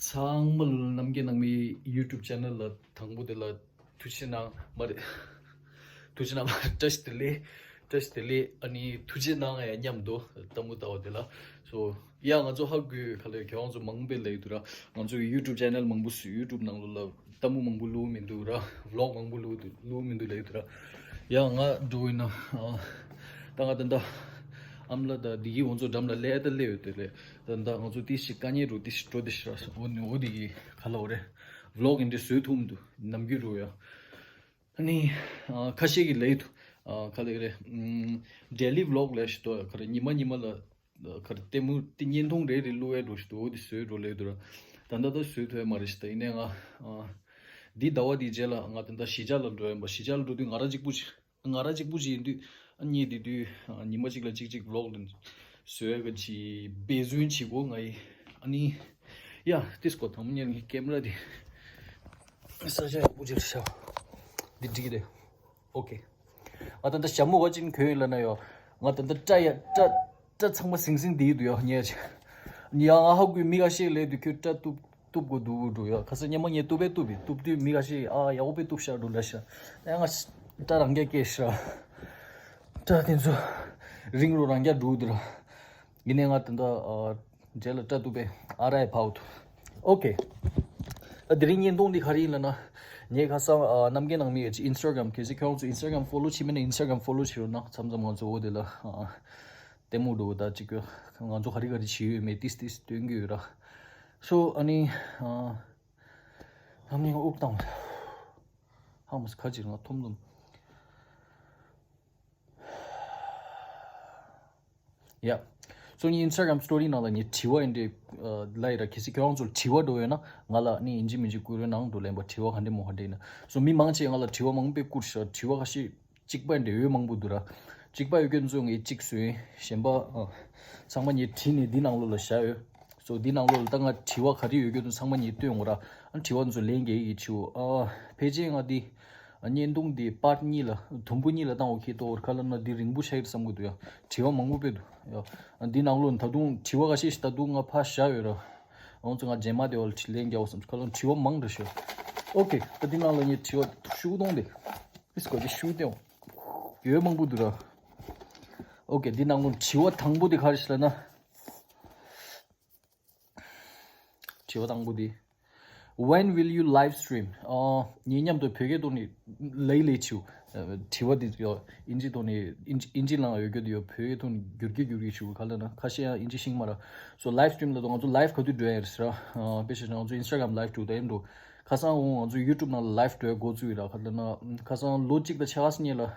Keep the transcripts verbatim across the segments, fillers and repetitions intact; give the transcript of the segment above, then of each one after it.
ཚང་མ་ལ་རྣམ་རྒྱལ་ནང་མའི་YouTube channel ལ་དང་པོ་དེ་ལ་ཐུགས་རྗེ་གནང་མ་རེད། ཐུགས་རྗེ་གནང་མ་རེད། བཀྲ་ཤིས་བདེ་ལེགས། བཀྲ་ཤིས་བདེ་ལེགས། ཨ་ནི་ཐུགས་རྗེ་གནང་ཡ་མཉམ་དུ་ལྟད་མོ་ལྟ་བ་དེ་ལ། སོ་ཡ་ང་ཚོ་ཧ་གོ་ག་ལེ་ཁྱེད་རང་ཚོ་མང་པོས་ལབ་ཡོད་འདུག་ར། ང་ཚོ་གི་YouTube channel མང་པོ་སུ་YouTube ནང་ལོགས་ལ་ལྟད་མོ་མང་པོ་བླུགས་མི་འདུག་ར། vlog མང་པོ་བླུགས་འདུག་བླུགས་མི་འདུག་ལབ་ཡོད་འདུག་ར། ཡ་ང་འགྲོ་ཡིན་ན་ཨ་ད་ང་ད་ལྟ་ཨ་མ་ལགས་དང་བདེ་སྐྱིད་ང་ཚོ་འགྲམ་ལ་སླེབས་ད་སླེབས་ཡོད་དེ་རེད། ད་ལྟ་ང་ཚོ་ཏི་ཞིག་དཀའ་ངལ་འགྲོ་ཏི་ཞིག་འགྲོ་དེ་ཤི་ར་འོ་ནི་འོ་དེ་གི་ག་ལ་འོ་རེད། vlog ཡིན་དེ་བཟོས་ཐུབ་མི་འདུག་ནམ་རྒྱུན་འགྲོ་ཡ། ཨ་ནི་ཨ་ཁ་ཤས་ཀྱི་ལབ་ཡོད་འདུག་ཨ་ག་ལབ་ཀྱི་རེད། ཨམ། daily vlog ལབ་ཞིག་འདུག་ག་རེ་ཉི་མ་ཉི་མ་ལ་ག་རེ་ལྟད་མོ་དེ་བརྙན་ཐུང་རེ་རེ་བླུག་ཡས་འགྲོ་ཞིག་འདུག་འོ་དེ་བཟོས་འགྲོ་ལབ་ཡོད་འདུག་ར། ད་ལྟ་ད་བཟོས་ཐུབ་ཡ་མ་རེད་ཤི། ད་ཡིན་ནའི་ང་ཨ་འདི་ཟླ་བ་འདིའི་རྗེས་ལ་ང་ད་ལྟ་གཞིས་ཆགས་ལ་འགྲོ་ཡིན་པ། གཞིས་ཆགས་ལ་འགྲོ་དུས་ང་རང་གཅིག་པུ་ཅིག་ང་རང་གཅིག་པུ་ཅིག་ཡིན་དུས་ཨ་ནི་དེ་དུས་ཨ་ཉི་མ་གཅིག་ལ་གཅིག་གཅིག་vlog ལ་བཟོས་ག་ཅིག་འབད་བརྩོན་བྱེད་དགོས་ང་ཡི། ཨ་ནི་ཡ་ཏིས་ཀོ་དང་པོ་ཉིད་ཀྱི་ཀེམ་ར་དེ་ས་ཆ་ཡག་པོ་ཅིག་ལ་ཤ་འདི་འགྲིག་གི་རེད། ཨོ་ཀེ། ང་ད་ལྟ་ཞྭ་མོ་བ་ཅིན་གོན་ཡོད་ལ་ན་ཡོ། ང་ད་ལྟ་སྐྲ་ཡ་སྐྲ་སྐྲ་ཚང་མ་ཟིང་ཟིང་དེ་ཡི་འདུག་ཡ་ཉེ་ཆ། ཡ་ང་ཧ་གོ་མི་ཁ་ཤས་ལས་དུས་ཁྱོད་སྐྲ་གཏུབ་གཏུབ་དགོས་འདུག་འགྲོ་ཡ། ཁ་སང་སྔོན་མ་ངས་གཏུབ་པས་གཏུབ་པས་གཏུབ་དུས་མི་ཁ་ཤས་ཨ་ཡག་པོ་དཔེ་གཏུབ་ཤག་འགྲོ་ལ་ཤ། ཡ་ང་སྐྲ་རང་རྐྱ་སྐྱེས་ཤག་སྐྲ་དེ་ཚོ་རིང་རུ་རང་རྐྱ་འགྲོ་འདུག་ར། ཡིན་ནའི་ང་ད་ལྟ་ཨ་རྗེས་ལ་སྐྲ་གཏུབ་པས་ཨ་ར་ཡ་ཕའུ་ཐུ། ཨོ་ཀེ། ཨ་དེ་རིང་བརྙན་ཐུང་འདི་ག་རེ་ཡིན་ལབ་ན། ངས་ཁ་སང་ཨ་རྣམ་རྒྱལ་ནང་མི་ཡོད་ཅིག་Instagram གལ་སྲིད་ཁྱོད་རང་ཚོ་Instagram follow བྱེད་མེད་ན་Instagram follow བྱེད་རོགས་གནང་། མཚམས་མཚམས་ང་ཚོ་འོ་དེ་ལ་ཨ་ལྟད་མོ་འགྲོ་ད་ཅིག་གི་ང་ཚོ་ག་རེ་ག་རེ་བྱེད་ཡོད་མེད་ཏིས་ཏིས་སྟོན་གྱི་ཡོད་ར། སོ་ཨ་ནི་ཨ་རྣམ་རྒྱལ་དབུགས་བཏང་བ་ཧ་མ་སི་ཁ་ཅིག་ང་འཐོམ་འཐོམ། ཡ། སོ་ངའི་Instagram story ནང་ལ་ངའི་དྲི་བ་ཡིན་དེ་ལ་ཡི་ར། གལ་སྲིད་ཁྱོད་རང་ཚོར་དྲི་བ་འགྲོ་ཡོད་ན་ང་ལ་ནི་ཡིན་གཅིག་མིན་གཅིག་བསྐུར་རོགས་གནང་འགྲོ་ལེན་པ། དྲི་བ་ག་འདྲ་མོ་ག་འདྲ་ཡིན་ན། སོ་མི་མང་ཆེ་ང་ལ་དྲི་བ་མང་པོས་བསྐུར་ཤག་དྲི་བ་ཁ་ཤས་གཅིག་པ་ཡིན་དེ་འོས་མང་པོ་འདུག་ར། གཅིག་པ་ཡོད་མཁན་ཚོ་ངས་གཅིག་བཟོས་ཡིན། གཞན་པ་ཨ་ཚང་མ་ངས་བྲིས་ནས་འདི་ནང་ལོགས་ལ་བཞག་ཡོད། སོ་འདི་ནང་ལོགས་ལ་ད་ང་དྲི་བ་ག་རེ་ཡོད་རྒྱུ་དང་ཚང་མ་ངས་སྟོན་འོ་ར། ཨ་དྲི་བ་ཚོ་ལན་རྒྱག་གི་བྱིའོ། ཨ་ཕལ་ཆེར་ང་འདི་བརྙན་ཐུང་འདི་part གཉིས་ལ་དུམ་བུ་གཉིས་ལ་བཏང་འོ་ཁྱེད་ཏོ་བར་ཁ་ལ་ན་འདི་རིང་པོ་ཆགས་ཀྱི་རེད་བསམ་གི་འདུག་ཡ། དྲི་བ་མང་པོ་དཔེ་འདུག་ཡ། འདི་ནང་ལོགས་ད་དུང་དྲི་བ་ཁ་ཤས་ཤིག་ད་དུང་ང་ཕར་བཞག་ཡོད་ར། ཨོང་ཚོ་ང་རྗེས་མ་དེ་བ་ལ་ལན་རྒྱག་འོ་བསམ་ཁ་ལ་དྲི་བ་མང་འདྲ་ཤོད། ཨོ་ཀེ། ད་འདི་ནང་ལ་ངས་དྲི་བ་ཤུགས་གཏོང་དེ། ཨིས་གོ་དེ་ཤུགས་ཏེ་འོ། ཡོད་མང་པོ་འདུག་ར། ཨོ་ཀེ། འདི་ནང་ལོགས་དྲི་བ་དང་པོ་དེ་ག་རེ་ཤི་ལ་ན། དྲི་བ་དང་པོ་འདི། When will you live stream? ཨ་ངའི་མཉམ་དུ་བོད་སྐད་ཐོག་ནས་ལབ་ལབ་བྱུང་། དྲི་བ་འདི་ཡོ་ཨིན་ཇི་ཐོག་ནས་ཨིན་ཇི་ཨིན་ཇི་ལང་ཡོད་རྒྱུ་འདི་ཡོ་བོད་སྐད་ཐོག་ནས་བསྒྱུར་གྱི་བསྒྱུར་གྱི་བྱུང་ག་ལ་ན་ཁ་ཤས་ཡང་ཨིན་ཇི་ཤེས་མ་ར། So live stream ལ་དོ་ང་ཚོ་live ག་དུས་འགྲོ་ཡ་རེད་ཟེར་ར། དཔེ་བཞག་ན་ང་ཚོ་Instagram live འགྲོ་ད་ཡིན་འགྲོ། ཁ་སང་འོང་ང་ཚོ་YouTube ནང་ལ་live འགྲོ་ཡ་འགོ་བཙུགས་ཡོད་ར། ག་ལ་ན་ཁ་སང་ལོ་གཅིག་དང་ཕྱེད་ཀ་སྔོན་ལ།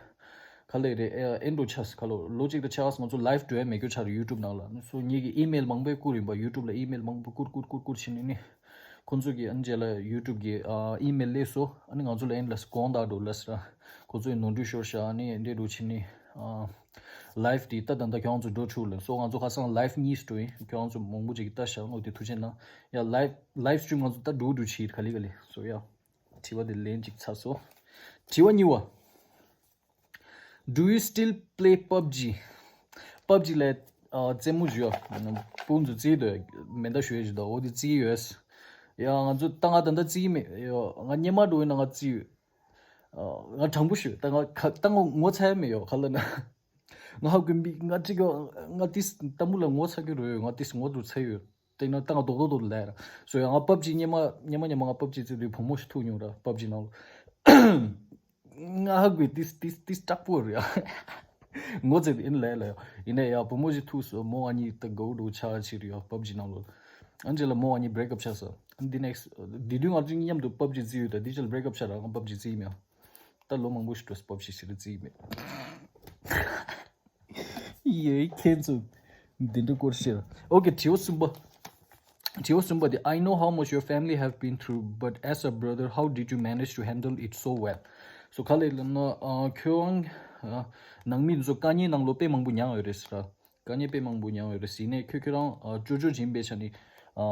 ག་ལེ་རེད་ཨེ་ཨེ་འགྲོ་ཆགས་ག་ལོ་ལོ་གཅིག་དང་ཕྱེད་ཀ་ང་ཚོ་live འགྲོ་ཡ་མེད་རྒྱུ་ཆགས་རེད་YouTube ནང་ལ། སོ་ངེད་ཀྱི་email མང་པོས་བསྐུར་ཡིན་པ། YouTube ལ་email མང་པོ་བསྐུར་བསྐུར་བསྐུར་བསྐུར་བྱས་ནས་ནི། ཁོང་ཚོ་གིས་ཨ་ནི་རྗེས་ལ་YouTube གི་ཨ་email སླེབས་སོ། ཨ་ནི་ང་ཚོ་ལ་ཨེ་ནི་ལ་དགོངས་དག་འགྲོ་ལ་ཟེར། ཁོང་ཚོས་ནོར་འཁྲུལ་ཤོར་ཤག་ཨ་ནི་འདྲེ་འགྲོ་ཕྱིན་ནི་ཨ་live དེ་ལྟ་ད་ལྟ་ཁྱོད་ཚོ་འགྲོ་ཆུག་ལ། སོ་ང་ཚོ་ཁ་སང་live གཉིས་འགྲོ་ཡིན། ཁྱོད་ཚོ་མང་པོ་ཅིག་ལྟ་ཤག་འོ་དེ་ཐུགས་རྗེ་གནང་། ཡ་live live stream ང་ཚོ་ལྟ་འགྲོ་འགྲོ་ཕྱིན་ག་ལེ་ག་ལེ། སོ་ཡ། དྲི་བ་དེ་ལན་གཅིག་ཚར་སོ། དྲི་བ་གཉིས་པ། Do you still play PUBG? PUBG ལ་ཨ་རྩེད་མོ་ཞུ་ཡ། སྤུན་ཚོ་རྩེད་དོ་མེ་མདའ་ཞུ་ཡ་ཞུ་དོ་འོ་དེ་རྩེད་ཡོད། ཡ་ང་ཚོ་ད་ང་ད་ལྟ་རྩེད་མེད་ཡ། ང་སྔོན་མ་འགྲོ་ཡིན་ན་ང་རྩེད་ཡོད། ཨ་ང་དྲང་པོ་ཞུ་ད་ང་ཁ་ད་ང་ངོ་ཚ་ཡ་མེད་ཡོ་ག་ལ་ན། ང་ཧ་གོ་མི་ང་ཅིག་ང་ཏིས་ལྟད་མོ་ལ་ངོ་ཚ་གི་རོ་ཡོད། ང་ཏིས་ངོ་འགྲོ་ཚ་ཡོད། དེ་ན་ད་ང་རྡོག་རྡོག་རྡོག་ལས་ར། སོ་ཡ་ང་PUBG སྔོན་མ་སྔོན་མ་སྔོན་མ་ང་PUBG རྩེད་དུས་བུ་མོ་ཞིག་ཐུག་མྱོང་ར་PUBG ནང་ལ། ང་ཧ་གོ་ཏིས་ཏིས་ཏིས་སྐྲག་པོ་རེད་ཡ། ངོ་ཚ་ཡིན་ལས་ལ་ཡ། ཡིན་ན་ཡ་བུ་མོ་ཞིག་ཐུག་སོ་མོ་ཨ་ནི་ད་དགའ་བོ་འགྲོ་ཆགས་ཆེ་རེད་ཡ་PUBG ནང་ལ། ཨ་ནི་རྗེས་ལ་མོ་ཨ་ནི་break up ཆགས་སོ། ཨ་ནི་འདི་next འདི་དུས་ང་ཚོ་མཉམ་དུ་PUBG རྩེད་ཡོད་ད་འདི་རྗེས་ལ་break up ཆགས་ར་ང་PUBG རྩེད་ཡིན་མ། ད་ལོ་མང་པོ་ཞིག་འགྲོ་སོ་PUBG ཞིག་རྩེད་ཡིན་མ། ཡེ་ཁྱེད་ཚོ་འདི་འདྲ་སྐོར་བཤད། ཨོ་ཀེ། དྲི་བ་གསུམ་པ། དྲི་བ་གསུམ་པ་དེ། I know how much your family have been through, but as a brother, how did you manage to handle it so well? སོ་ག་ལེ་ལབ་ན་ཨ་ཁྱོད་རང་ཨ་ནང་མི་ཚོ་དཀའ་ངལ་ནང་ལོ་དཔེ་མང་པོ་མྱངས་ཡོད་རེད་ཟེར། དཀའ་ངལ་དཔེ་མང་པོ་མྱངས་ཡོད་རེད་ཟེར་ནས་ཁྱོད་ཁྱོད་རང་ཨ་ཅོ་ཅོ་ཅིག་ཡིན་པའི་ཆ་ནས་ཨ་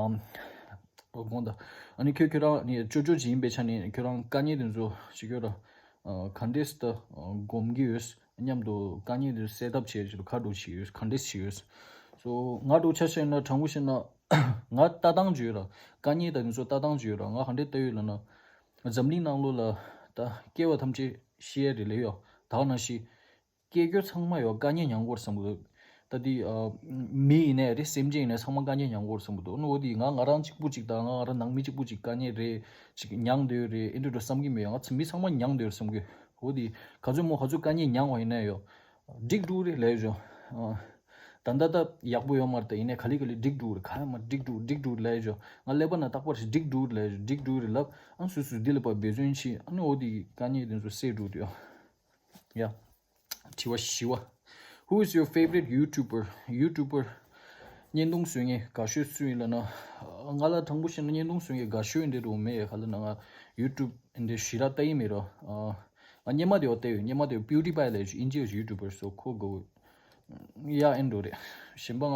ཨོ་དགོངས་དག་ཨ་ནི་ཁྱོད་ཁྱོད་རང་ནི་ཅོ་ཅོ་ཅིག་ཡིན་པའི་ཆ་ནས་ཁྱོད་རང་དཀའ་ངལ་དེ་ཚོ་ཞིག་ཡོད་ར། ཨ་ག་འདྲས་ད་སྒོམ་གྱི་ཡོད། མཉམ་དུ་དཀའ་ངལ་དེ་སེལ་ཐབས་བྱེད་ཆེད་དུ་ཁ་འགྲོ་བྱེད་ཡོད་ག་འདྲས་བྱེད་ཡོད། སོ་ང་འགྲོ་ཆ་བཞག་ན་དྲང་པོ་བཤད་ན་ ང་ལྟ་སྟངས་བརྗོད་ར། དཀའ་ངལ་དང་དེ་ཚོ་ལྟ་སྟངས་བརྗོད་ར། ང་ག་འདྲས་ལྟ་ཡོད་ལབ་ན། འཛམ་གླིང་ནང་ལོགས་ལ་ད་སྐྱེ་བ་ཐམས་ཅད་ཤི་ཡ་རེད་ལབ་ཡོད། ད་ག་ནང་བཞིན། སྐྱེ་རྒྱུ་ཚང་མ་ཡོད་དཀའ་ངལ་མྱངས་དགོས་བསམ་གི་འདུག་ད་དེ་ཨ། མི་ཡིན་ནའི་རེད། སེམས་ཅན་ཡིན་ནའི་ཚང་མ་དཀའ་ངལ་མྱངས་དགོས་བསམ་གི་འདུག་ཨ་ནི་འོ་དེ་ང་ང་རང་གཅིག་པུ་གཅིག་དང་ང་ང་རང་ནང་མི་གཅིག་པུ་གཅིག་དཀའ་ངལ་རེད། གཅིག་མྱངས་བསྡད་ཡོད་རེད། ཨེ་འདྲ་འགྲོ་བསམ་གི་མེད། ང་ཚོ་མི་ཚང་མ་མྱངས་བསྡད་ཡོད་བསམ་གི་འོ་དེ་ག་ཚོད་མོ་ག་ཚོད་དཀའ་ངལ་མྱངས་བ་ཡིན་ནའི་ཡོད། འགྲིག་འགྲོ་རེད་ལས་བྱུང་། ད་ལྟ་ད་ཡག་པོ་ཡོད་མ་རེད། ད་ཡིན་ནའི་ག་ལེ་ག་ལེ་འགྲིག་འགྲོ་རེད། ག་ཡ་མ་འགྲིག་འགྲོ་འགྲིག་འགྲོ་ལས་བྱུང་། ང་ཀླད་པ་ན་རྟག་པར་ཞིག་འགྲིག་འགྲོ་རེད་ལས་བྱུང་། འགྲིག་འགྲོ་རེད་ལབ། ཨ་སུ་སུ་འདི་ལ་པ་འབད་བརྩོན་བྱེད། ཨ་ནི་འོ་དེ་དཀའ་ངལ་དེ་ཚོ་སེལ་འགྲོ་དུས། ཡ། དྲི་བ་བཞི་པ། Who is your favorite YouTuber? YouTuber། བརྙན་ཐུང་བཟོ་མཁན་དགའ་ཤོས་སུ་ཡིན་ལབ་ན། ང་ལ་དྲང་པོ་བཤད་ན་བརྙན་ཐུང་བཟོ་མཁན་དགའ་ཤོས་འདི་རུ་མེད། ག་ལབ་ན་ང་YouTube འདི་ཞེ་དྲག་ལྟ་ཡི་མེད་རོ། ང་སྔོན་མ་དེ་བ་ལྟ་ཡོད། སྔོན་མ་དེ་བ་PewDiePie ལབ་ཡོད། India's YouTuber། So ཁོ་དགའ་བོ། ཡ་ཨེ་འགྲོ་རེད། གཞན་པ་ང་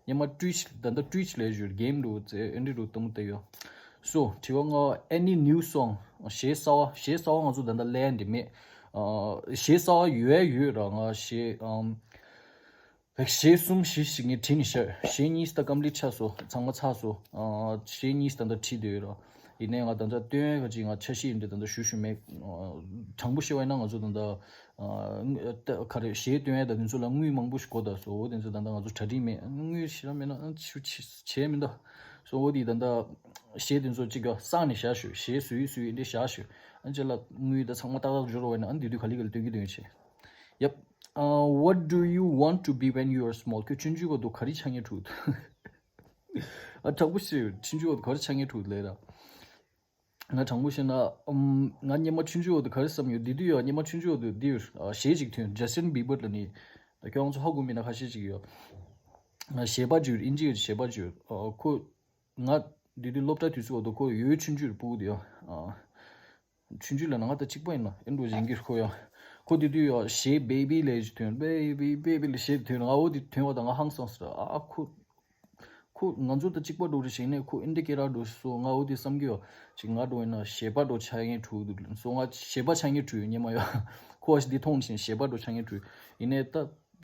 སྔོན་མ་Twitch། ད་ལྟ་Twitch ལབ་ཡོད། གེམ་འགྲོ་ཚེ་ཨེ་འདྲ་འགྲོ་གཏོང་ལྟ་ཡོད། So དྲི་བ་ལྔ་པ། Any new song? གཞས་གསར་བ། གཞས་གསར་བ་ང་ཚོ་ད་ལྟ་ལེན་འདི་མེད། ཨ། གཞས་གསར་བ་ཡོད་ཡོད་ར། ང་གཞས་ཨམ། གཞས་གསུམ་བཞི་ཞིག་ངས་བྲིས་ནས་བཞག་གཞས་གཉིས་ད་ཀམ་པི་ལིཊ་ཆགས་སོང་། ཚང་མ་ཚར་སོང་། ཨ། གཞས་གཉིས་ད་ལྟ་བྲིས་བསྡད་ཡོད་ར། ཡིན་ནའི་ང་ད་ལྟ་སྟོན་ག་ཅིག་ང་འཆར་གཞི་ཡིན་འདི་ད་ལྟ་ཞུ་ཞུ་མེད། ཨ། དྲང་པོ་བཤད་པ་ཡིན་ན་ང་ཚོ་ད་ལྟ། ཨ། ག་རེ་གཞས་སྟོན་ཡ་ད་དེ་ཚོ་ལ་དངུལ་མང་པོ་ཞིག་དགོས་ད་སོ། འོ་དེ་ཚོ་ད་ལྟ་ང་ཚོ་གྲ་སྒྲིག་མེད། དངུལ་ཞེ་དྲག་མེད་ན་ཨ་ཆུ་བྱེད་མི་འདུག་སོ། འོ་དེ་ད་ལྟ་གཞས་དེ་ཚོ་གཅིག་ག་བསགས་ནས་བཞག་ཞུ། གཞས་བཟོས་བཟོས་འདི་བཞག་ཞུ། ཨ་ཅེ་ལ་དངུལ་ད་ཚང་མ་ཏག་ཏག་འབྱོར་བ་ཡིན་ན་ཨ་འདི་དུས་ག་ལེ་ག་ལེ་སྟོན་གི་སྟོན་གི་བྱེད། Yep. Uh, what do you want to be when you are small? ཁྱོད་ཆུང་ཆུང་ག་དུས་ག་རེ་ཆགས་སྙིང་བྲོ་འདུག་ཨ་དྲང་པོ་བཤད། ཆུང་ཆུང་ག་དུས་ག་རེ་ཆགས་སྙིང་བྲོ་འདུག་ལབ་ར། ང་དྲང་པོ་བཤད་ན། ཨམ། ང་སྔོན་མ་ཆུང་ཆུང་འོག་ཏུ་ག་རེ་བསམ་ཡོད། འདི་དུས་ཡོད། སྔོན་མ་ཆུང་ཆུང་འོག་ཏུ་འདི་ཡོད། ཨ། གཞས་ཅིག་ཐོན། Justin Bieber ལབ་ནི། ཁྱོད་རང་ཚོ་ཧ་གོ་མིན་ན་ཁ་ཤས་ཅིག་ཡོད། ཨ། གཞས་པ་ཅིག་ཡོད། ཨིན་ཇི་ཡི་གཞས་པ་ཅིག་ཡོད། ཨ། ཁོ། ང་འདི་དུས་སློབ་གྲྭ་དུས་ཚོད་འོག་ཏུ་ཁོ་ཡོད་ཆུང་ཆུང་རེད། སྤུ་གུ་དེ་ཡོད། ཨ། ཆུང་ཆུང་ལབ་ན་ང་དང་གཅིག་པ་ཡིན་ན་ཨེ་འགྲོ་བཞིན་གྱི་ཁོ་ཡོད། ཁོ་འདི་དུས་ཡོད། གཞས་Baby ལབ་ཅིག་ཐོན། Baby Baby ལབ་གཞས་ཐོན། ང་འོ་དེ་ཐོན་པ་དང་ང་ཧང་སངས་སོང་། ཨ། ཁོ། ཁོ་ང་ཚོ་དང་གཅིག་པ་འགྲོ་རེ་བྱས་ནས་ཁོ་ཨིན་དྲ་སྐད་གྲགས་འགྲོ་སོང་། ང་འོ་དེ་བསམ་གྱི་ཡོད། ཅིག་ང་འགྲོ་ཡིན་ན་གཞས་པ་འགྲོ་ཆགས་ཡིན་འགྲོ་འདུག་སོང་། ང་གཞས་པ་ཆགས་ཡིན་འགྲོ་ཡོད་སྔོན་མ་ཡོད། ཁོ་ཨ་ཞིག་འདི་མཐོང་ནས་གཞས་པ་འགྲོ་ཆགས་ཡིན་འགྲོ་ཡོད། ཡིན་ནའི་ད་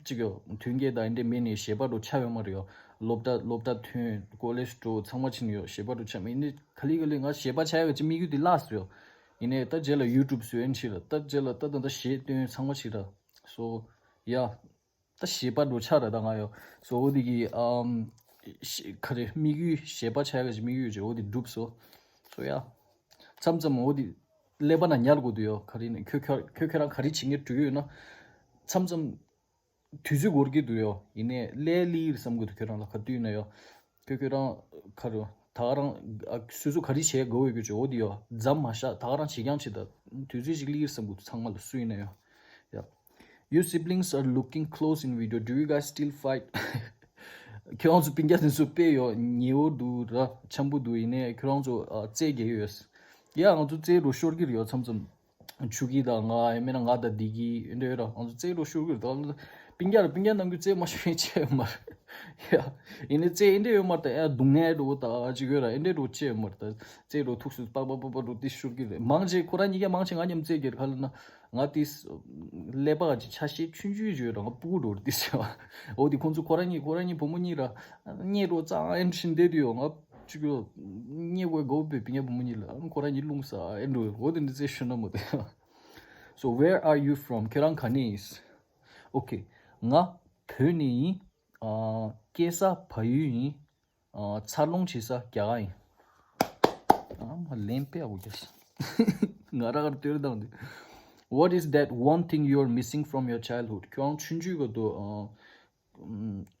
ཅིག་ཡོད། མཐུན་རྐྱེན་དང་ཨིན་དྲ་མེད་ནས་གཞས་པ་འགྲོ་ཆགས་ཡོད་མ་རེད་ཡོད། སློབ་གྲྭ་སློབ་གྲྭ་ཐོན། ཀོ་ལེཇ་འགྲོ། ཚང་མ་ཕྱིན་ཡོད། གཞས་པ་འགྲོ་ཆགས་མེད། ཡིན་ནའི་ག་ལེ་ག་ལེ་ང་གཞས་པ་ཆགས་ཡོད་ཀྱི་དམིགས་ཡུལ་དེ་བརླག་སོང་ཡོད། ཡིན་ནའི་ད་རྗེས་ལ་YouTube བཟོས་ཡིན་ཕྱིར་ད་རྗེས་ལ་ད་ད་ད་གཞས་བཏོན་ཚང་མ་ཕྱིར་ད། སོ། ཡ། ད་གཞས་པ་འགྲོ་ཆགས་ར་ད་ང་ཡོད། སོ་འོ་དེ་གི་ཨམ། ག་རེ་དམིགས་ཡུལ་གཞས་པ་ཆགས་ཡ་གི་དམིགས་ཡུལ་ཅིག་འོ་དེ་འགྲུབ་སོང་། སོ་ཡ། མཚམས་མཚམས་འོ་དེ་ཀླད་པ་ན་ཉར་དགོས་འདུག་ཡོད། ག་རེ་ནི་ཁྱོད་ཁྱོད་ཁྱོད་ཁྱོད་རང་ག་རེ་བྱེད་མཁན་འགྲོ་ཡོད་ན། མཚམས་མཚམས་དུས་ཚོད་འགོར་གི་འདུག་ཡོད། ཡིན་ནའི་ཀླད་ལི་རེད་བསམ་གི་འདུག་ཁྱོད་རང་ལ་ག་དུས་ན་ཡོད། ཁྱོད་ཁྱོད་རང་ག་རེ་ད་ག་རང་ཨ་སོ་སོ་ག་རེ་བྱེད་དགོས་ཡོད་གི་ཅིག་འོ་དེ་ཡོད། འཛམ་མ་བཞག་ད་ག་རང་བྱེད་རྐྱང་བྱེད་ད། དུས་ཚོད་ཅིག་ཀླད་རེད་བསམ་གི་འདུག་ཚང་མ་ལ་སུ་ཡིན་ན་ཡོད། Yeah. Your siblings are looking close in video. Do you guys still fight? ཁྱོད་རང་ཚོ་སྤུན་ཀྱག་དེ་ཚོ་དཔེ་ཡོད་ཉེ་བོ་འདུག་ར་འཆམ་པོ་འདུག་ཡིན་ནའི་ཁྱོད་རང་ཚོ་ཨ་རྩེད་རྒྱག་ཡོད། ཡ་ང་ཚོ་རྩེད་རོ་ཤོར་གྱི་རེད་ཡོད་མཚམས་མཚམས། ཆུ་སྐྱིད་དང་ང་ཡང་མིན་ན་ང་དང་བདེ་སྐྱིད་ཨེ་འདྲ་ཡོད་ར། ང་ཚོ་རྩེད་རོ་ཤོར་གྱི་རེད། ད་སྤུན་ཀྱག་ར་སྤུན་ཀྱག་རྣམས་ཀྱིས་རྩེད་མ་ཤེས་མཁན་ཅི་ཡོད་མ་རེད། ཡ་ཡིན་ནའི་རྩེད་ཨེ་འདྲ་ཡོད་མ་རེད། ད་ཡ་སྡུག་བསྔལ་འགྲོ་ད་ཅིག་ཡོད་ར། ཨེ་འདྲ་འགྲོ་ཅི་ཡོད་མ་རེད། ད་རྩེད་རོ་ཐུགས་སུ་པག་པག་པག་པག་འགྲོ་དེ་ཤོར་གྱི་རེད། མང་ཆེ་ཁོ་རང་གཉིས་ཀ་མང་ཆེ་ང་མཉམ་རྩེད་ཀྱི་རེད། ག་ལབ་ན། ང་དེ་ཀླད་པ་ག་ཅིག་ཆ་ཤས་ཆུང་ཆུང་ཡོད་ར། ང་སྤུ་གུ་འགྲོ་རེད་དེ་ཟེར་བ། འོ་དེ་ཁོང་ཚོ་ཁོ་རང་གཉིས་ཁོ་རང་གཉིས་བུ་མོ་གཉིས་ར། བརྙས་འགྲོ་གཙང་ཨེ་འདྲ་བཞིན་བསྡད་དུས་ཡོད། ང་ཅིག་ཡོད། བརྙས་དགོས་དགོས་པའི་སྤུན་ཀྱག་བུ་མོ་གཉིས་ལ་ཁོ་རང་གཉིས་རླུང་ཟ་ཨེ་འགྲོ། འོ་དེ་འདྲ་རྩེད་ཤོར་ན་མོ་དེ། So where are you from? ཁྱེད་རང་ག་ནས་ཡིན། Okay. ང་བོད་ནས་ཡིན། ཨ། སྐྱེས་ས་བལ་ཡུལ་ཡིན། ཨ། འཚར་ལོངས་བྱེད་ས་རྒྱ་གར་ཡིན། ཨ་མ་ལན་དཔེ་ཡག་པོ་རྒྱབ་སོང་། ང་རང་གར་ལྟོས་དང་དེ། What is that one thing you're missing from your childhood? ཁྱོད་རང་ཆུང་ཆུང་སྐབས་དུ། ཨ།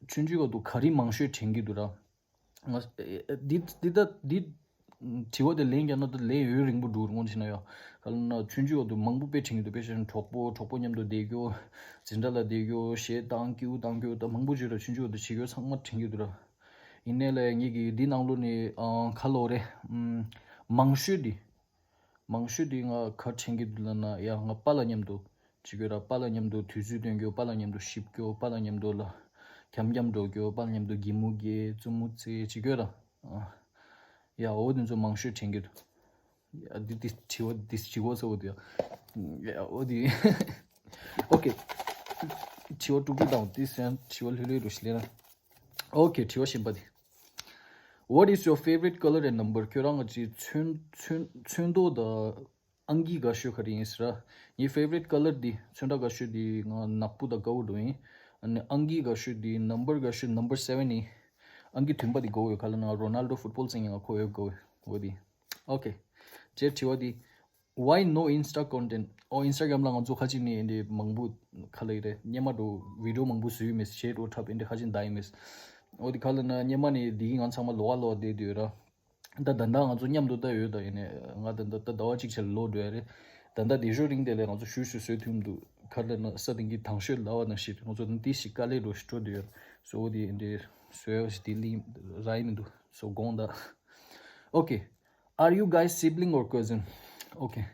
ཆུང་ཆུང་སྐབས་དུ་ག་རེ་མང་ཤོས་དྲན་གྱི་འདུག་ར། ང་། འདི་འདི་ད་འདི། དྲི་བ་དེ་ལན་རྒྱག་ན་ད་ལན་ཡུན་རིང་པོ་འགྲོ་རུང་ཕྱིན་ན་ཡང་། ག་ལབ་ན་ཆུང་ཆུང་སྐབས་དུ་མང་པོ་དཔེ་དྲན་གྱི་འདུག་དཔེ་བཞག་ན་གྲོགས་པོ་གྲོགས་པོ་མཉམ་དུ་བསྡད་རྒྱུ། འཛིན་གྲྭ་ལ་བསྡད་རྒྱུ། གཞས་བཏང་སྐྱིད་པོ་བཏང་རྒྱུ་ད་མང་པོ་བརྗོད་ར། ཆུང་ཆུང་སྐབས་དུ་བྱེད་རྒྱུ་ཚང་མ་དྲན་གྱི་འདུག་ར། ཡིན་ནའི་ལས་ངེད་ཀྱི་འདི་ནང་ལོགས་ནས་ཨ་ག་ལབ་དགོས་རེད། ཨམ། མང་ཤོས་འདི། མང་ཤོས་འདི་ང་ག་དྲན་གྱི་འདུག་ལབ་ན་ཡ་ང་པཱ་ལགས་མཉམ་དུ་བྱེད་དགོས་ར། པཱ་ལགས་མཉམ་དུ་དུས་ཚོད་སྟོན་རྒྱུ། པཱ་ལགས་མཉམ་དུ་གཤིབ་རྒྱུ། པཱ་ལགས་མཉམ་དུ་ལ་འཁྱམ་འཁྱམ་འགྲོ་རྒྱུ། པཱ་ལགས་མཉམ་དུ་གད་མོ་བགད་རྩུབ་མོ་རྩེ་བྱེད་དགོས་ར། ཨ། ཡ་འོ་དེ་ཚོ་མང་ཤོས་དྲན་གྱི་འདུག་ཡ་འདི་འདི་དྲི་བ་འདི་དྲི་བ་གཙོ་བོ་འདི་ཡ། ཡ་འོ་དེ། Okay. དྲི་བ་དྲུག་ཅུ་དང་དེ་སེམས་དྲི་བ་ལྷོད་ལྷོད་རུ་ཞིག་ལེན་ན། Okay. དྲི་བ་གཞན་པ་དེ། What is your favorite color and number? ཁྱོད་རང་གི་ཚོན་ཚོན་ཚོན་མདོག་དང་ཨང་ཀི་དགའ་ཤོས་ག་རེ་ཡིན་ཟེར་ར། ངའི་favorite color འདི་ཚོན་ཁྲ་དགའ་ཤོས་འདི་ང་ནག་པོ་དང་དཀར་པོ་འདྲ་ཡིན། ཨ་ནི་ཨང་ཀི་དགའ་ཤོས་འདི་number དགའ་ཤོས་number seven ཡིན། ཨང་ཀི་བདུན་པ་འདི་དགའ་བོ་ཡོད། ག་ལ་ན་རོ་ནལ་ཌོ་ཕུཊ་བོལ་རྩེད་མཁན་ང་ཁོ་ཡོད་དགའ་བོ་འོ་འདི། ཨོ་ཁེ། ཅེར་དྲི་བ་འདི། Why no Insta content? ཨོ་Instagram ལ་ང་ཚོ་ཁ་ཅིག་ནས་འདི་མང་པོ་ཁ་ལ་ཡི་རེད། སྙེ་མ་འགྲོ་video མང་པོ་བཟོས་ཡོད་མེད་ཞེ་འགྲོ་འཁྲབ་འདི་ཁ་ཅིག་འདའ་ཡི་མེད། འོ་འདི་ཁ་ལ་ན་སྙེ་མ་ནས་འདི་གི་ང་ཚང་མ་ལོག་ལོག་བསྡད་དུས་ར། ད་ད་ལྟ་ང་ཚོ་མཉམ་དུ་ད་ཡོད། ད་ཡིན་ནས་ང་ད་ད་ད་ཟླ་བ་གཅིག་ཆེ་ལོ་འགྲོ་ཡ་རེད། ད་ལྟ་དེ་ཞོ་རིང་དེ་ལས་ང་ཚོ་ཞུ་ཞུ་བཟོས་ཐུབ་མི་འདུག་ག་ལ་ན་ས་དེང་གི་དང་ཤོད་ལ་བ་ན་ཤི་ང་ཚོ་ནི་དེ་ཞིག་དཀའ་ལས་འགྲོ་ཞིག་འགྲོ་འདུག་ཡོད། སོ་འོ་དེ་འདྲའི་བཟོས་ཡ་ཞིག་དེ་ལིང་ར་ཡི་མི་འདུག་སོ་དགོངས་དག Okay. Are you guys sibling or cousin? Okay.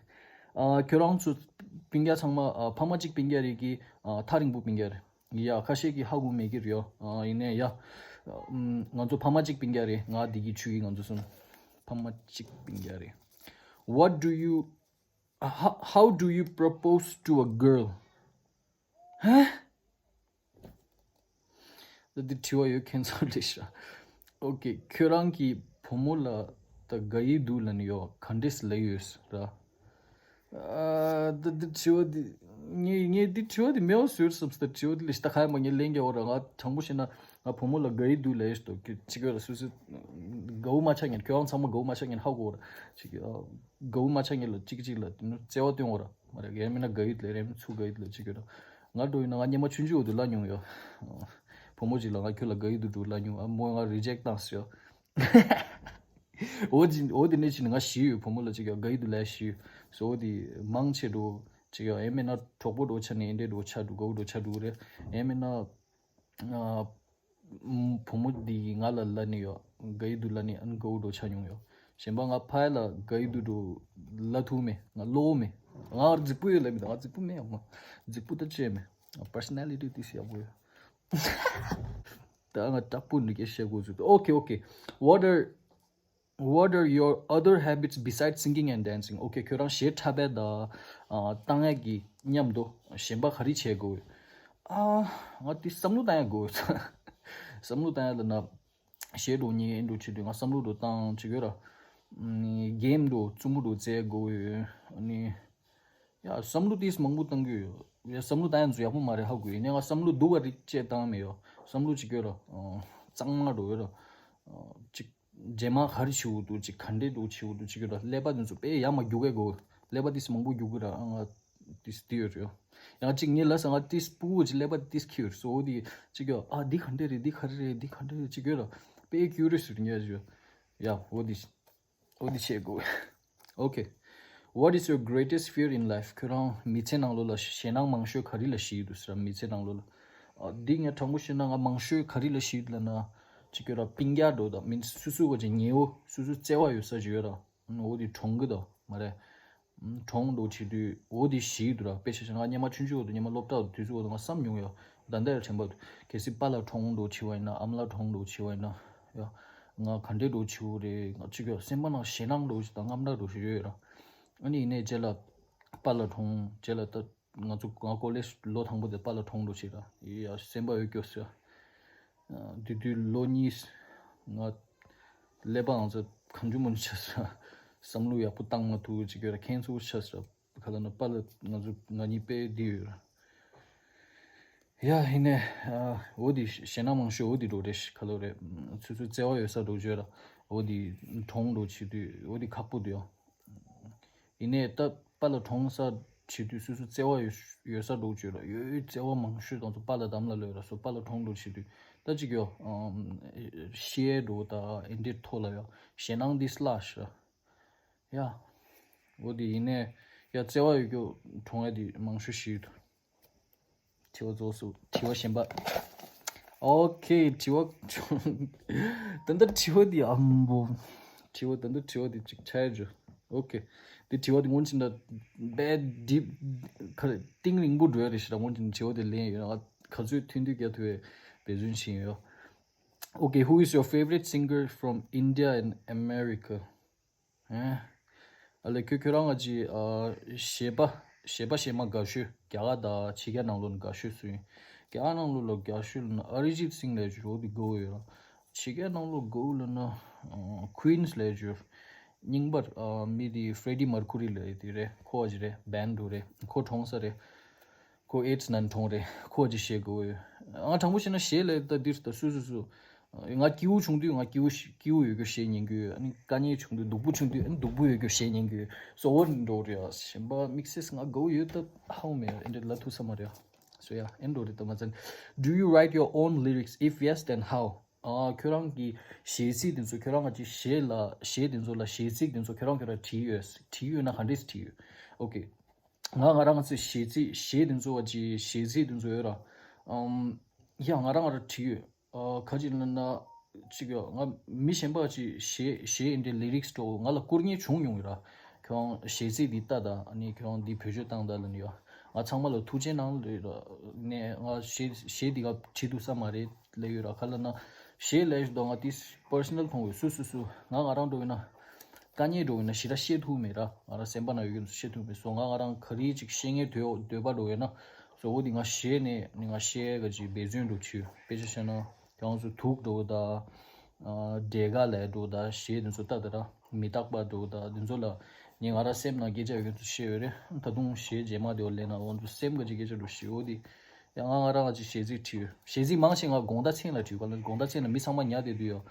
ཨ་ཁྱོད་རང་ཚོ་སྤུན་ཀྱག་ཚང་མ་ཨ་ཕ་མ་གཅིག་སྤུན་ཀྱག་རེད་ཀི། ཨ་ཐག་རིང་པོ་སྤུན་ཀྱག་རེད། ཡ་ཁ་ཤས་ཀྱིས་ཧ་གོ་མེད་ཀྱི་རེད་ཡོ། ཨ་ཡིན་ནའི་ཡ། ཨམ་ང་ཚོ་ཕ་མ་གཅིག་སྤུན་ཀྱག་རེད། ང་འདི་གི་ཆུ་གི་ང་ཚོ་གསུམ། ཕ་མ་གཅིག་སྤུན་ཀྱག་རེད། What do you, how, how do you propose to a girl? ཧ། ད་འདི་དྲི་བ་ཡོད་ཁྱེད་ཚོ་ལས་ཤ། Okay. ཁྱོད་རང་གིས་བུ་མོ་ལ་ད་དགའ་ཡི་འདུག་ལབ་ནི་ཡོད་ག་འདྲས་ལབ་ཡོད་ར། ཨ་ད་འདི་དྲི་བ་འདི་ངས་ངས་འདི་དྲི་བ་འདི་མེད་པ་བཟོས་བསམ་སྟེ་དྲི་བ་འདི་ལས་ཤ་ད་ག་ཡ་མ་ངས་ལན་རྒྱག་འོ་ར། ང་དྲང་པོ་བཤད་ན་ང་བུ་མོ་ལ་དགའ་ཡི་འདུག་ལབ་ཡོད་དོ་ཅི་ག་ར། སུ་སུ་དགའ་བོ་མ་ཆགས་ངན་ཁྱོད་རང་ཚང་མ་དགའ་བོ་མ་ཆགས་ངན་ཧ་གོ་ར་ཅི་ག་དགའ་བོ་མ་ཆགས་ངན་ལ་གཅིག་གཅིག་ལ་བརྩེ་བ་སྟོན་འོ་ར། མ་རེད་ཡང་མིན་ན་དགའ་ཡི་ལ་རེད་མིན་ཚུ་དགའ་ཡི་ལ་ཅི་ག་ར། ང་འགྲོ་ཡིན་ན་ང་སྙེ་མ་ཆུང་ཆུང་འོ་དུ་ལ་མྱོང་ཡོད། བུ་མོ་ཅིག་ལ་ང་ཁྱོད་ལ་དགའ་ཡི་འདུག་འགྲོ་ལ་མྱོང་ཨ་མོ་ང་reject བཏང་སོང་ཡོད། འོ་ཅི་འོ་དེ་ནས་ཕྱིན་ང་ཞི་ཡོད། བུ་མོ་ལ་ཅིག་ཡང་དགའ་ཡི་འདུག་ལ་ཞི་ཡོད། སོ་འོ་དེ་མང་ཆེ་འགྲོ་ཅིག་ཡང་ཨེ་མེད་ན་གྲོགས་པོ་འགྲོ་ཆ་ནས་ཨེ་འདྲས་འགྲོ་ཆ་འགྲོ་དགའ་བོ་འགྲོ་ཆ་འགྲོ་རེད། ཨེ་མེད་ན་ཨ་བུ་མོ་འདི་ང་ལ་ལ་ནི་ཡོད་དགའ་ཡི་འདུག་ལ་ནི་ཨན་དགའ་བོ་འགྲོ་ཆ་མྱོང་ཡོད། གཞན་པ་ང་ཕ་ཡ་ལ་དགའ་ཡི་འདུག་འགྲོ་ལ་ཐུག་མེད། ང་གློ་བོ་མེད། ང་རྫིག་པོ་ཡོད་ལ་མི་དང་ང་རྫིག་པོ་མེད་ཡང་མ་རྫིག་པོ་ད་ཅི་ཡང་མེད། personality དེ་ཤེས་ཡག་པོ་ཡོད། ད་ང་དྲག་པོ་འདི་སྐད་བཤད་དགོས་ཚུལ། Okay, okay. What are, what are your other habits besides singing and dancing? Okay, ཁྱོད་རང་གཞས་འཁྲབ་པའི་ད་ཨ་བཏང་ཡག་གི་མཉམ་དུ་གཞན་པ་ག་རེ་བྱེད་དགོས། ཨ་ང་དེ་བསམ་བློ་བཏང་ཡག་དགོས། བསམ་བློ་བཏང་ཡག་ལ་ན་གཞས་འགྲོ་ཉན་ཡིན་འགྲོ་བྱེད་དུས་ང་བསམ་བློ་འགྲོ་བཏང་བྱེད་དགོས་ར། ཨ་ནི་གེམ་འགྲོ་རྩུབ་མོ་འགྲོ་རྩེ་དགོས་ཡོད། ཨ་ནི་ཡ་བསམ་བློ་ཏིས་མང་པོ་བཏང་གི་ཡོད། ཡ་བསམ་བློ་བཏང་ཡ་ཚོ་ཡག་པོ་མ་རེད་ཧ་གོ་ཡིན་ནའི་ང་བསམ་བློ་སྡུག་ག་རིགས་བཅས་བཏང་མེད་ཡོད། བསམ་བློ་ཅིག་ཡོད་ར། གཙང་མ་འགྲོ་ཡོད་ར། ཅིག་རྗེས་མ་ག་རེ་བྱེད་དགོས་འདུག་ཅིག་ག་འདྲས་འགྲོ་བྱེད་དགོས་འདུག་ཅིག་ཡོད་ར། ཀླད་པ་དེ་ཚོ་དཔེ་ཡ་མ་རྒྱུག་གི་དགོས། ཀླད་པ་ཏིས་མང་པོ་རྒྱུག་གི་ར་ང་ཏིས་དེ་ཡོད་ར། ཡང་ཅིག་ངས་ལ་ས་ང་ཏིས་སྤུ་གུ་ཅིག་ཀླད་པ་ཏིས་ཁྱི་ཡོད་སོ་འོ་དེ་ཅིག་ཡོད་ཨ་འདི་ག་འདྲས་རེད་འདི་ག་རེ་རེད་འདི་ག་འདྲས་རེད་ཅིག་ཡོད་ར། དཔེ་ཀྱུ་རི་སི་རེད་ངས་ཡོད། ཡ་འོ་དེ། འོ་འདི་བྱེད་དགོས། Okay. What is your greatest fear in life? ཁྱོད་རང་མི་ཚེ་ནང་ལོགས་ལ་ཞེད་སྣང་མང་ཤོས་ག་རེ་ལ་ཞིག་འདུག་ཟེར་མི་ཚེ་ནང་ལོགས་ལ། ཨ་འདི་ངས་དྲང་པོ་བཤད་ན་ང་མང་ཤོས་ག་རེ་ལ་ཞིག་འདུག་ལབ་ན། ཅིག་ཁྱོད་རང་སྤུན་ཀྱག་འགྲོ་དང་མིན་སུ་སུ་ག་ཅིག་ཉེ་བོ་སུ་སུ་བརྩེ་བ་ཡོད་ས་ཅིག་ཡོད་ར། འོ་འདི་གྲོངས་གི་དང་མ་རེད། གྲོངས་འགྲོ་བྱེད་དུས་འོ་དེ་ཞིག་འདུག་ར། དཔེ་ཆ་བཞག་ན་ང་སྔོན་མ་ཆུང་ཆུང་འོག་ཏུ་སྔོན་མ་སློབ་གྲྭ་འོག་ཏུ་དུས་ཚོད་འོག་ཏུ་ང་བསམ་མྱོང་ཡོད། ད་ལྟ་ཡང་དྲན་པ་འདུག་གལ་སྲིད་པཱ་ལགས་གྲོངས་འགྲོ་བྱེད་པ་ཡིན་ན་ཨ་མ་ལགས་གྲོངས་འགྲོ་བྱེད་པ་ཡིན་ན་ཡ། ང་ག་འདྲས་འགྲོ་བྱེད་འོ་རེད། ང་གཅིག་ཡོད་སེམས་པ་ནང་ཞེད་སྣང་འགྲོ་བྱེད་དང་དངངས་སྐྲག་འགྲོ་བྱེད་ཡོད་ར། ཨ་ནི་ཡིན་ནའི་རྗེས་ལ་པཱ་ལགས་གྲོངས་རྗེས་ལ་ད་ང་ཚོ་ང་ཀོ་ལེཇ་ལོ་དང་པོ་དེ་པཱ་ལགས་གྲོངས་འགྲོ་བྱེད་ར་ཡ་སེམས་པ་འོད་སྐྱོ་ཟེར། དེ་དུས་ལོ་གཉིས་ང་ཀླད་པའང་ཚོ་གང་བྱུང་མང་བྱུང་ཆགས་སོང་། བསམ་བློ་ཡག་པོ་བཏང་མ་ཐུབ་ཅིག་ཡོད་ར། ཁྱེད་ཚོ་ཆགས་སོང་། ག་ལ་ན་པཱ་ལགས་ང་ཚོ་ང་གཉིས་དཔེ་བདེ་ཡོད་ར། ཡ་ཡིན་ནའི་འོ་དེ་ཞེད་སྣང་མང་ཤོས་འོ་དེ་འགྲོ་རེད་ག་ལོ་རེད། སོ་སོའི་བརྩེ་བ་ཡོད་ས་འགྲོ་བརྗོད་ར། འོ་དེ་གྲོངས་འགྲོ་བྱེད་དུས་འོ་དེ་ཁག་པོ་འདུག་ཡ། ཡིན་ནའི་ད་པཱ་ལགས་གྲོངས་ས་བྱེད་དུས་སོ་སོ་བརྩེ་བ་ཡོད་ཡོད་ས་འགྲོ་བརྗོད་ར་ཡོད་ཡོད་བརྩེ་བ་མང་ཤོས་དང་ཚོ་པཱ་ལགས་དམ་ལ་ལོས་ར་སོ་པཱ་ལགས་གྲོངས་འགྲོ་བྱེད་དུས་ད་ཅིག་ཡོད། ཤི་ཡས་འགྲོ་ད་ཨེ་འདྲའི་ཐོག་ལ་ཡོད་ཞེད་སྣང་འདི་སླ་ཤ་ཡ། འོ་དེ་ཡིན་ནའི་ཡ་བརྩེ་བ་ཡོད་རྒྱུ་གྲོངས་ཡ་དེ་མང་ཤོས་ཤིག་ཡོད། དྲི་བ་རྫོགས་སོང་། དྲི་བ་གཞན་པ། ཨོ་ཁེ་དྲི་བ་ད་ལྟ་དྲི་བ་འདི་ཨམ་བོ། དྲི་བ་ད་ལྟ་དྲི་བ་འདི་ཅིག་ཆགས་ཡོད། ཨོ་ཁེ། འདི་དྲི་བ་འདི་སྔོན་ཆད་ད་དཔེ་ཌིབ་ཁ་རེ་གཏིང་རིང་པོ་འགྲོ་ཡ་རེད་ཤི་ད་སྔོན་ཆད་དྲི་བ་འདི་ལན་ཡོད་ང་ག་ཚོད་ཐུང་ཐུང་རྒྱག་ཐུབ་པའི་འབད་བརྩོན་བྱེད་ཡོད། Okay, who is your favorite singer from India and America? ཨ་ལེ་ཁྱོད་ཁྱོད་རང་ང་ཅི་ཨ་གཞས་པ་གཞས་པ་གཞས་མ་དགའ་ཤོས་རྒྱ་གར་དང་ཕྱི་རྒྱལ་ནང་ལོགས་ནས་དགའ་ཤོས་སུ་ཡིན། རྒྱ་གར་ནང་ལོགས་ལ་དགའ་ཤོས་ལ་ན་ཨ་རི་ཇིད་སིང་ལས་ཇུ་འོ་དེ་དགའ་བོ་ཡོད་ར། ཕྱི་རྒྱལ་ནང་ལོགས་དགའ་བོ་ལབ་ན། ཨ། Queens་ལབ་ཡག་རྙིང་པ། ཨ། མི་དེ་Freddie Mercury་ལབ་ཡག་དེ་རེད། ཁོ་ཅིག་རེད། Band་འགྲོ་རེད། ཁོ་གྲོངས་ས་རེད། ཁོ་AIDS་ནང་གྲོངས་རེད། ཁོ་ཅིག་གཞས་དགའ་བོ་ཡོད། ང་དྲང་པོ་བཤད་ན་གཞས་ལབ་ད་འདིར་ད་སུ་སུ་སུ། ང་སྐྱིད་པོ་བྱུང་དུས་ང་སྐྱིད་པོ་སྐྱིད་པོ་ཡོད་རྒྱུ་གཞས་ཉན་གྱི་ཡོད། ཨ་ནི་དཀའ་ངལ་བྱུང་དུས་སྡུག་པོ་བྱུང་དུས་ཨ་ནི་སྡུག་པོ་ཡོད་རྒྱུ་གཞས་ཉན་གྱི་ཡོད། སོ་འོ་འདྲ་རེད་ཨ། གཞན་པ་དམིགས་བསལ་ང་དགའ་བོ་ཡོད་ད་ཧ་གོ་མེད། ཨེ་འདྲ་ལབ་ཐུབ་ས་མ་རེད་ཨ། སོ་ཡ། ཨེ་འདྲ་རེད་ད་མ་ཚད། Do you write your own lyrics? If yes, then how? ཨ། ཁྱོད་རང་གི་གཞས་ཚིག་དེ་ཚོ་ཁྱོད་རང་གི་གཞས་ལ་གཞས་དེ་ཚོ་ལ་གཞས་ཚིག་དེ་ཚོ་ཁྱོད་རང་ཁྱོད་རང་བྲིས་ཡོད། བྲིས་ཡོད་ན་ག་འདྲས་བྲིས་ཡོད། ཨོ་ཁེ། ང་ང་རང་ཚོའི་གཞས་ཚིག་གཞས་དེ་ཚོ་བ་ཅི་གཞས་ཚིག་དེ་ཚོ་ཡོད་ར། ཨམ། ཡ་ང་རང་ང་རང་བྲིས་ཡོད། ཨ། ག་ཅི་ལབ་ན། ཅིག་ཡ་ང་མི་གཞན་པ་ཅིག་གཞས་གཞས་འདི་ལི་རིགས་འགྲོ་ང་ལ་བསྐུར་མཁན་བྱུང་མྱོང་ཡོད་ར། ཁྱོད་རང་གཞས་ཚིག་འདི་ལྟ་ད། ཨ་ནི་ཁྱོད་རང་འདི་བེད་སྤྱོད་བཏང་ད་ལབ་ནི་ཡོད། ང་ཚང་མ་ལ་ཐུགས་རྗེ་གནང་ལབ་ར། ནས་ང་གཞས་གཞས་འདི་ག་བྲིས་ཐུབ་ས་མ་རེད་ལབ་ཡོད་ར། ག་ལབ་ན་གཞས་ལབ་ཞིག་ད་ང་དེ་personal་མཐོང་བས། སུ་སུ་སུ་ང་ང་རང་འགྲོ་ཡོད་ན། དཀའ་ངལ་འགྲོ་ཡོད་ན་ཞེ་དྲག་བཤད་ཐུབ་མེད་ར། ང་རང་སེམས་པ་ན་ཡོད་ཀྱི་བཤད་ཐུབ་མེད། སོ་ང་ང་རང་ག་རེ་ཅིག་བཤད་མཁན་འདོད་འདོད་པ་འགྲོ་ཡོད་ན། སོ་འོ་དེ་ང་གཞས་ནས་ནི་ང་གཞས་ག་ཅིག་འབད་བརྩོན་འགྲོ་བྱུས། དཔེ་ཆ་བཤད་ན་ཁྱེད་རང་ཚོ་དུག་འགྲོ་ད། ཨ། འབྲས་དཀར་ལས་འགྲོ་ད་གཞས་དེ་ཚོ་ལྟ་ད་ར། མི་རྟག་པ་འགྲོ་ད་དེ་ཚོ་ལ་ནི་ང་རང་སེམས་ནང་སྐད་ཆ་ཡོད་ཀྱི་ཚོ་བཤད་ཡོད་རེད། ད་དུང་གཞས་རྗེས་མ་དེ་བ་ལེན་ན་འོ་ཚོ་སེམས་ག་ཅིག་སྐད་ཆ་འགྲོ་ཞིག་འོ་དེ། ཡང་ང་ང་རང་ང་ཅིག་གཞས་ཚིག་བྲིས་ཡོད། གཞས་ཚིག་མང་ཆེ་ང་དགོང་དག་མཚན་ལ་བྲིས་ག་ལ་དགོང་དག་མཚན་ལ་མི་ཚང་མ་ཉལ་བསྡད་དུས་ཡོད།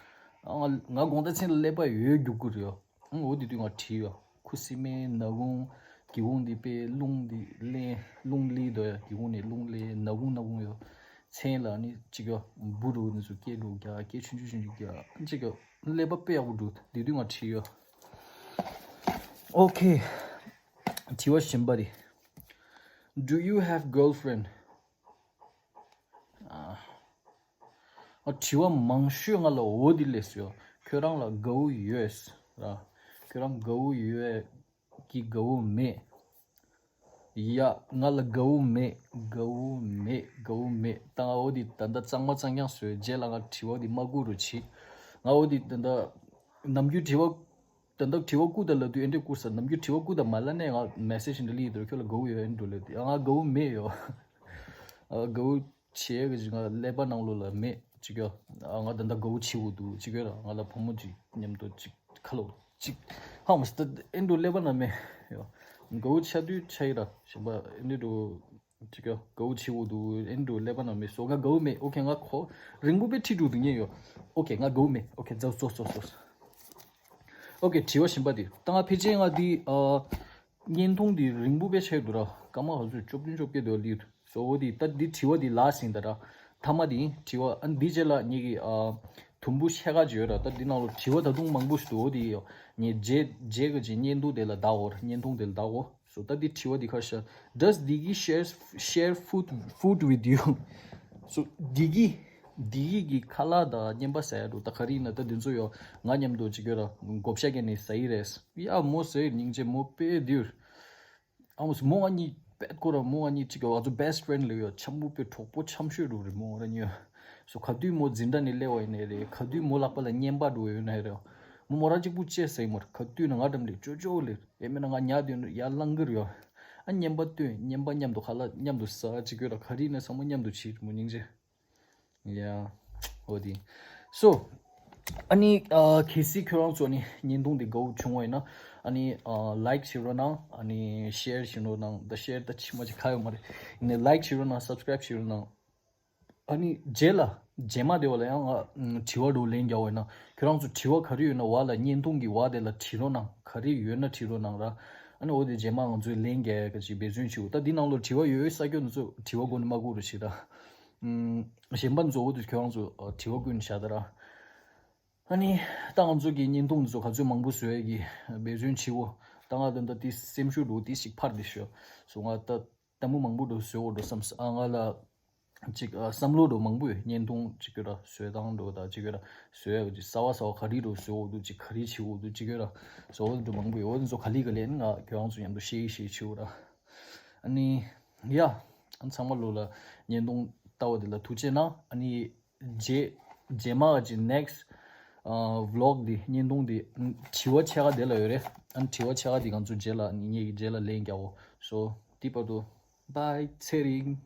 ང་ང་དགོང་དག་མཚན་ལ་ཀླད་པ་ཡོད་རྒྱུག་གི་རེད་ཡོད། ཨང་འོ་དེ་དུས་ང་བྲིས་ཡོད། ཁུ་སིམ་མེར་ནག་ཁུང་། སྒེའུ་ཁུང་འདི་དཔེ་རླུང་འདི་ལེན་རླུང་ལི་དོ་ཡ། སྒེའུ་ཁུང་ནས་རླུང་ལེན་ནག་ཁུང་ནག་ཁུང་ཡོད། མཚན་ལ་ནི་གཅིག་ཡོད་འབུ་རུ་ནི་ཚོ་སྐད་འགྲོ་རྒྱ་སྐད་ཆུང་ཆུང་ཆུང་ཆུང་རྒྱ་གཅིག་ཡོད་ཀླད་པ་དཔེ་ཡག་པོ་འགྲོ་དེ་དུས་ང་བྲིས་ཡོད། ཨོ་ཁེ། དྲི་བ་གཞན་པ་རེད། Do you have girlfriend? ཨ། དྲི་བ་མང་ཤོས་ང་ལ་འོ་འདི་སླེབས་སོང་། ཁྱོད་རང་ལ་དགའ་བོ་ཡོད་ར། ཁྱོད་རང་དགའ་བོ་ཡོད་ཀྱི་དགའ་བོ་མེད། ཡ་ང་ལ་དགའ་བོ་མེད། དགའ་བོ་མེད། དགའ་བོ་མེད། ད་ང་འོ་འདི་ད་ལྟ་གཙང་མ་གཙང་རྐྱང་བཟོས་རྗེས་ལ་ང་དྲི་བ་འདི་མ་བསྐུར་རོགས་གྱིས། ང་འོ་འདི་ད་ལྟ་ནམ་རྒྱུན་དྲི་བ། ད་ལྟ་དྲི་བ་བསྐུར་ད་ལབ་དུས་ཨེ་འདྲས་བསྐུར་ས། ནམ་རྒྱུན་དྲི་བ་བསྐུར་ད་མ་ལ་ནས་ང་མེ་སེ་ཇི་འདི་ལི་ཡི་དོར་ཁྱོད་ལ་དགའ་བོ་ཡོད་ཨེ་འགྲོ་ལབ་དུས་ང་དགའ་བོ་མེད་ཡོད། ཨ་དགའ་བོ་བྱེད་གི་ཅིག་ང་ཀླད་པ་ནང་ལོགས་ལ་མེད་ཅིག་ཡོད། ཨ་ང་ད་ལྟ་དགའ་བོ་བྱེད་དགོས་འདུག་ཅིག་ཡོད་ར། ང་ལ་བུ་མོ་ཅིག་མཉམ་དུ་ཅིག་ཁ་ལོ་ཅིག་ཧ་མ་སི་ད་ཨེ་འགྲོ་ཀླད་པ་ན་མེད་ཡོད། དགའ་བོ་ཆགས་དུས་ཆགས་ཡི་ར་ཞེན་པ་ཨེ་འདྲས་འགྲོ། ཅིག་ཡ་དགའ་བོ་བྱེད་དགོས་འདུག་ཨེ་འགྲོ་ཀླད་པ་ན་མེད་སོ་ང་དགའ་བོ་མེད། ཨོ་ཁེ་ང་ཁོ་རིང་པོ་དཔེ་ཁྲིད་འགྲོ་འདུག་ཉན་ཡོད། ཨོ་ཁེ་ང་དགའ་བོ་མེད། ཨོ་ཁེ་ཛོ་ཛོ་ཛོ་ཛོ། ཨོ་ཁེ་དྲི་བ་གཞན་པ་དེ་ད་ང་ཕལ་ཆེར་ང་དེ་ཨ་བརྙན་ཐུང་དེ་རིང་པོ་དཔེ་ཆགས་འདུག་ར། སྐར་མ་ཧ་ཚོད་བཅོ་བདུན་བཅོ་བརྒྱད་དེ་ལི་སོ་འོ་དེ་ད་འདི་དྲི་བ་དེ་ལ་ཟིན་ད་ར། ཐ་མ་དེ་དྲི་བ་ཨ་འདི་རྗེས་ལ་ངེད་ཀྱི་ཨ་དུམ་བུ་ཤ་ཁ་ཅིག་ཡོད་ར། ད་འདི་ནང་ལོ་དྲི་བ་ད་དུང་མང་པོ་ཞིག་འདུག་འོ་དེ་ཡོད་ངེད་རྗེས་རྗེས་གི་ཅིག་བརྙན་ཐུང་དེ་ལ་བདའ་འོ་ར། བརྙན་ཐུང་དེ་ལ་བདའ་འོ། So ད་འདི་དྲི་བ་འདི་ཁར་ཤ། Does Digi share share food food with you? So Digi Digi གི་ཁ་ལག་དང་བརྙན་པ་ཟ་ཡ་འགྲོ་ད་ག་རེ་ཡིན་ན་ད་འདི་ཚོ་ཡོད་ང་མཉམ་དུ་ཅིག་ཡོད་ར་བགོ་བཤའ་བརྒྱབ་ནས་ཟ་ཡི་རེད། ཡ་མོ་ཟེར་སྙིང་རྗེ་མོ་དཔེ་འདིར། ཨ་མོ་མོ་ང་གཉིས་དཔེ་ཁོ་ར་མོ་ང་གཉིས་ཅིག་ང་ཚོ་best friend ལ་ཡོད་འཆམ་པོ་དཔེ་གྲོགས་པོ་འཆམ་ཤོས་འགྲོ་རེད་མོ་ར་གཉིས། So ག་དུས་མོ་འཛིན་གྲྭ་ནས་སླེབས་པ་ཡིན་ནའི་རེད། ག་དུས་མོ་ལག་པ་ལ་བརྙན་པ་འགྲོ་ཡོད་ནའི་རེད། མོ་མོ་རང་གཅིག་པུ་ཅེས་ཟེར་མོར་ག་དུས་ན་ང་འགྲམ་ལས་ཅོ་ཅོ་ལེར་ཡེ་མེད་ན་ང་ཉལ་དུས་ན་ཡར་ལངས་གི་རེད། ཨ་བརྙན་པ་སྟོན་བརྙན་པ་མཉམ་དུ་ཁ་ལག་མཉམ་དུ་ཟ་ཅིག་གོ་ར་ག་རེ་ཡིན་ན་ཚང་མ་མཉམ་དུ་བྱེད་མོ་སྙིང་རྗེ། ཡ། འོ་དེ། So ཨ་ནི་ཨ་གལ་སྲིད་ཁྱོད་རང་ཚོ་ནི་བརྙན་ཐུང་འདི་དགའ་བོ་བྱུང་བ་ཡིན་ན་ཨ་ནི་ཨ་like བྱེད་རོགས་གནང་། ཨ་ནི་share བྱེད་རོགས་གནང་། ད་share ད་ཕྱི་མ་ཅིག་ཁ་ཡོད་མ་རེད། ཡིན་ནའི་like བྱེད་རོགས་གནང་། subscribe བྱེད་རོགས་གནང་། ཨ་ནི་རྗེས་ལ་རྗེས་མ་དེ་བ་ལ་ཡང་ང་དྲི་བ་འགྲོ་ལན་རྒྱག་པ་ཡིན་ན་ཁྱོད་རང་ཚོ་དྲི་བ་ག་རེ་ཡོད་ན་བ་ལ་བརྙན་ཐུང་གི་བ་དེ་ལ་དྲི་རོགས་གནང་། ག་རེ་ཡོད་ན་དྲི་རོགས་གནང་ར། ཨ་ནི་འོ་དེ་རྗེས་མ་ང་ཚོས་ལན་རྒྱག་ག་ཅིག་འབད་བརྩོན་བྱེད། ད་འདི་ནང་ལོ་དྲི་བ་ཡོད་ས་སྐྱོ་ནི་ཚོ་དྲི་བ་དགོས་ནི་མ་དགོས་རུ་ཞིག་ར། གཞན་པ་ཚོ་འོ་དེ་ཁྱོད་རང་ཚོ་དྲི་བ་བཀོད་ནི་བཞག་ད་ར། ཨ་ནི་ད་ང་ཚོ་གི་བརྙན་ཐུང་འདི་ཚོ་ག་ཚོད་མང་པོ་བཟོ་ཡས་ཀྱི་འབད་བརྩོན་བྱེད་འོ། ད་ང་ད་ལྟ་དེ་སེམས་ཤུགས་འགྲོ་དེ་ཞིག་འཕར་དེ་ཤོ་སོ་ང་ད་ལྟད་མོ་མང་པོ་འགྲོ་བཟོ་འོ་འགྲོ་བསམ་ཨ་ང་ལ་ཅིག་ཨ་བསམ་བློ་འགྲོ་མང་པོ་ཡོད། བརྙན་ཐུང་ཅིག་གི་ར་བཟོས་སྟངས་འགྲོ་ད་ཅིག་གི་ར་བཟོ་ཡ་གི་ཅིག་གསར་བ་གསར་བ་ག་རེ་འགྲོ་བཟོ་འོ་འདུག་ཅིག་ག་རེ་བྱེད་འོ་འདུག་ཅིག་གི་ར་བཟོ་འོ་འགྲོ་མང་པོ་ཡོད། འོ་འདི་ཚོ་ག་ལི་ག་ལེན་ང་ཁྱོད་རང་ཚོ་མཉམ་དུ་ཤེས་ཤེས་བྱེད་འོ་ར། ཨ་ནི་ཡ་ཨ་ཚང་མ་ལོ་ལ་བརྙན་ཐུང་ལྟ་བ་དེ་ལ་ཐུགས་རྗེ་གནང་། ཨ་ནི་རྗེས་རྗེས་མ་གི་next ཨ་vlog འདི་བརྙན་ཐུང་འདི་དྲི་བ་ཆ་ག་དེ་ལ་ཡོད་རེད། ཨ་ནི་དྲི་བ་ཆ་ག་འདི་ང་ཚོ་རྗེས་ལ་ངེད་ཀྱི་རྗེས་ལ་ལན་རྒྱག་འོ། So དེ་བར་དུ་bye ཚེ་རིང་།